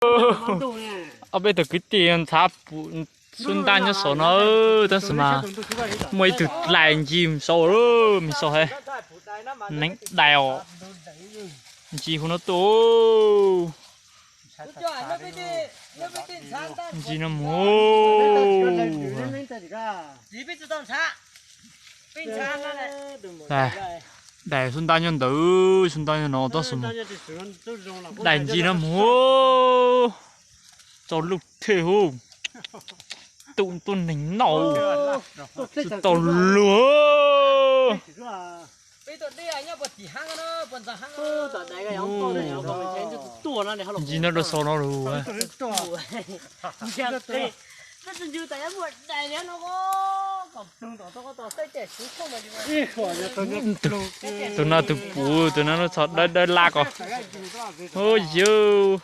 Ob peb tug kwv tij ntxhab pum xub ntaj nyob saum no, tab sis mas muaj ib tug dais ncig mus saud, mus saud he, neev dais os, ncig huv no tuaj. Ncig no mus. Dais xub ntaj nyob ntawd, xub ntaj nyob no tab sis mas dais ncig no mus. Txaus luag thiab hu. Tus tuaj neeg noj tsis tau luag. Ncig no rau sau no lus. Tus no tus pum, tus no lub txhos dawb dawb lab ko. Hu yus.